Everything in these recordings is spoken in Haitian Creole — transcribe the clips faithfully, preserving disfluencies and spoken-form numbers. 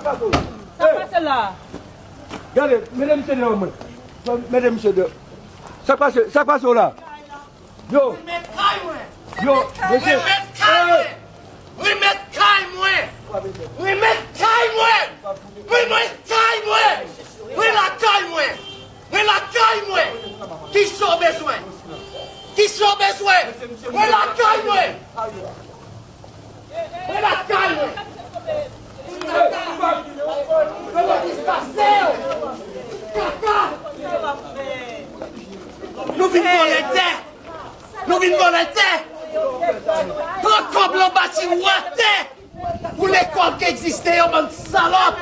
Sa k pase la? Gade, mete misye deyò mwen. Mete misye deyò. Sa k pase, sa k pase w la? Yo. Remèt kay mwen. Yo, mesye. Remèt kay mwen. Remèt kay mwen. Remèt kay mwen. Remèt kay mwen. Mwen lakay mwen. Mwen lakay mwen. Kisa w bezwen? Kisa w bezwen? Mwen lakay mwen. Mwen lakay mwen. Mwen pa dispase w. Kaka. Nou vin vòlè tè. Nou vin vòlè tè. Pran kòb lan bati wè tè. Pou lekòl ki egziste yo, bann salòp.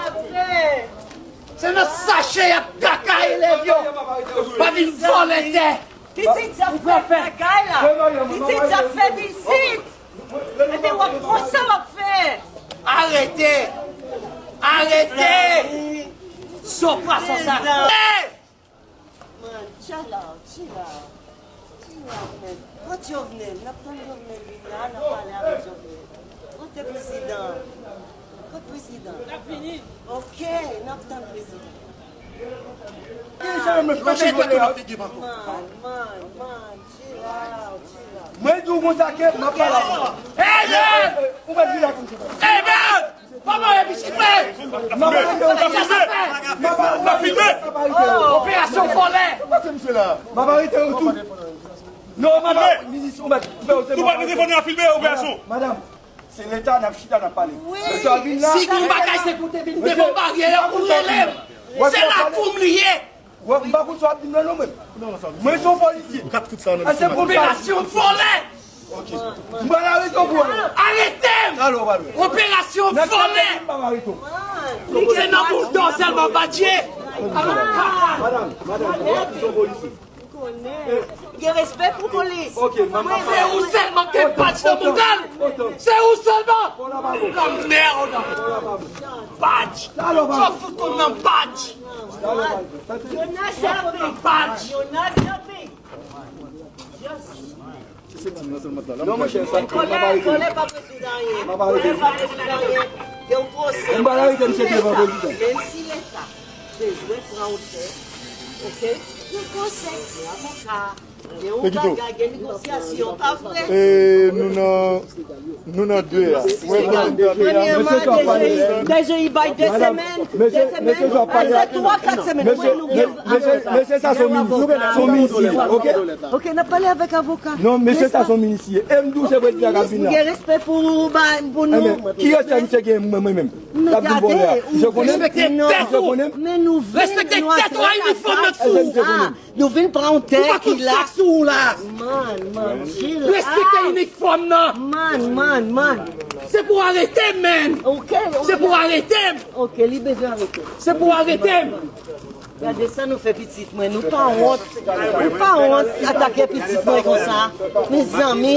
Se nan sache y ap kaka elèv yo. Pa vin vòlè tè. Pitit sa fè bagay la. Pitit sa fè pitit. Epi w ap konsa w ap fè. Arete. Arete. Son pwason sa. Man, chill out, chill out. Chill out, man. Kot Jovenel? N ap tann Jovenel vin la, n ap pale avèk Jovenel. Kote prezidan? Kot prezidan? L ap vini. Ok, n ap tann prezidan. Lonje dwèt ou nan figi m ankò. Man, man, man, chill out, chill out. Mwen di w konsa ke m ap pale avè w. Hey, man! Ou mèt vin la konsa. Hey, man! Kòman e pitit mwen? N ap filme! N ap filme! Operasyon vòlè! M ap arete yo tou. Non, m ap minis ou mèt. Nou pa mete fò nou a filme operasyon. Madanm, se leta n ap chita n ap pale. Mesye a vin la. Si gon bagay se pou te vin devan baryè a pou rele m. Se lakou m li ye. Wè, m pa konn sa w ap di m nan non mwen. Mwen se yon polisye. Operasyon vòlè! M pral arete w pou wè. Arete m! Operasyon vòlè! M p ap arete w. Se nan boul dò sèlman badje. Madanm, madanm, ou se yon polisye. Gen respè pou polis. Se ou sèlman ki gen badj nan mouda l. Se ou sèlman. Lanmèd. Badj. Sa w fout konn nan badj. Jonas Jean-Pierre. Badj. Jonas Jean-Pierre. Non, monchè, sa, m ap arete. Kòlè pa rezoud anyen. Kòlè pa rezoud anyen. Gen yon pwosè. M pral arete misye devan prezidan. Menm si leta bezwen pran otè, oke? Gen pwosè, gen avoka, gen yon bagay, gen negosyasyon, pa vre? E nou nan Nou nan de a. Premyèman, DG, DG bay de semèn, de semèn, se twa, kat semèn. Mwen, nou gen, mesye, sa se yon minis, se yon minis li ye, oke? Oke, n ap pale avèk avoka. Non, mesye, sa se yon minis li ye. E m di w se prezidan k ap vin la. M gen respè pou, ba, pou nou. Ki respè misye gen mwen, mwen menm? L ap vin vòlè a. Misye konnen m? Misye konnen m? Men nou vin, nou achte lakay. Nou vin pran yon tè ki la. Man, man, chill out. Respekte inifòm nan. Man, man, man. Se pou arete m, man. Oke, oke. Se pou arete m. Oke, li bezwen arete. Se pou arete m. Gade sa nou fè pitit mwen. Nou pa wont. Nou pa wont atake pitit mwen konsa. Mezanmi,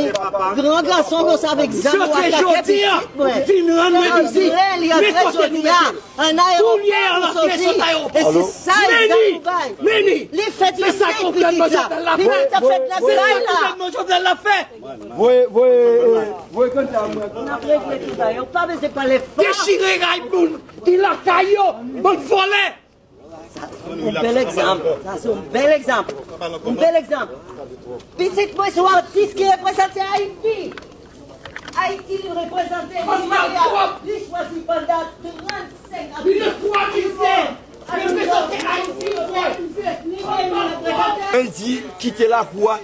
gran gason konsa avèk zam ou atake pitit mwen. Vin rann mwen vizit. Li antre jodi a. An ayewopò pou soti. E se sa egzanp ou bay. Li fèt le senk pitit la. Pitit la fèt nan kay la. Voye, voye, eh, voye kanta mwen. N ap regle tout bagay. Ou pa bezwen pale fò. Dechire ray moun ki lakay yo. Bann vòlè. Sa se yon bèl egzanp. Sa se yon bèl egzanp. Yon bèl egzanp. Pitit mwen se yon atis ki reprezante Ayiti. Ayiti li reprezante, li chwazi pandan trannsenk ane. Li reprezante Ayiti. Mwen di kite lakou a.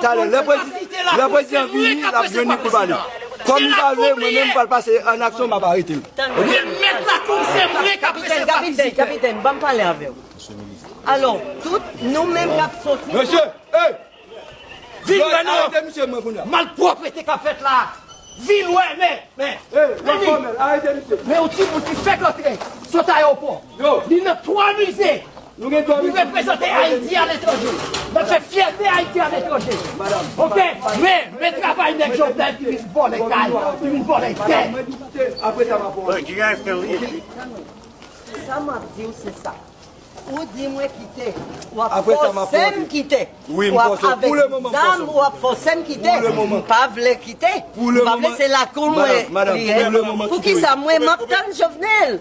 Talè, lè prezidan, lè prezidan vini, l ap jwenn li pou l pale. Kòm li pa vle, mwen menm m pral pase an aksyon, m ap arete l. Remèt lakou, se mwen k ap resevwa vizitè. Kapitèn, kapitèn, ban m pale avè w. Alò, tout nou menm k ap soti. Mesye, hey! Vin wè non. Arete misye mwen kounye a. Malpwòpte k ap fèt la. Vin wè, men, men. Hey, w ap fòmèl, arete misye. Men yon timoun ki fèk rantre, sot ayewopò. Li nan twa mize. Nou gen twa mize. Li reprezante Ayiti aletranje. L ap fè fyète Ayiti aletranje. Oke? Men, men travay nèg Jovenel ki vin vòlè kay, ki vin vòlè tè. Apre sa, m ap fè w. Sa m ap di w, se sa. Ou di mwen kite, w ap fòse m kite. W ap avèk zam, w ap fòse m kite. M pa vle kite. M pa vle, se lakou mwen li ye. Poukisa mwen m ap tann Jovenel?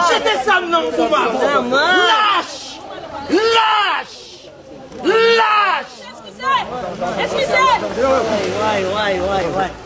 Jete zam nan m pou papa w. Lach! Lach! Lach! Eskize! Eskize! Way, way, way, way.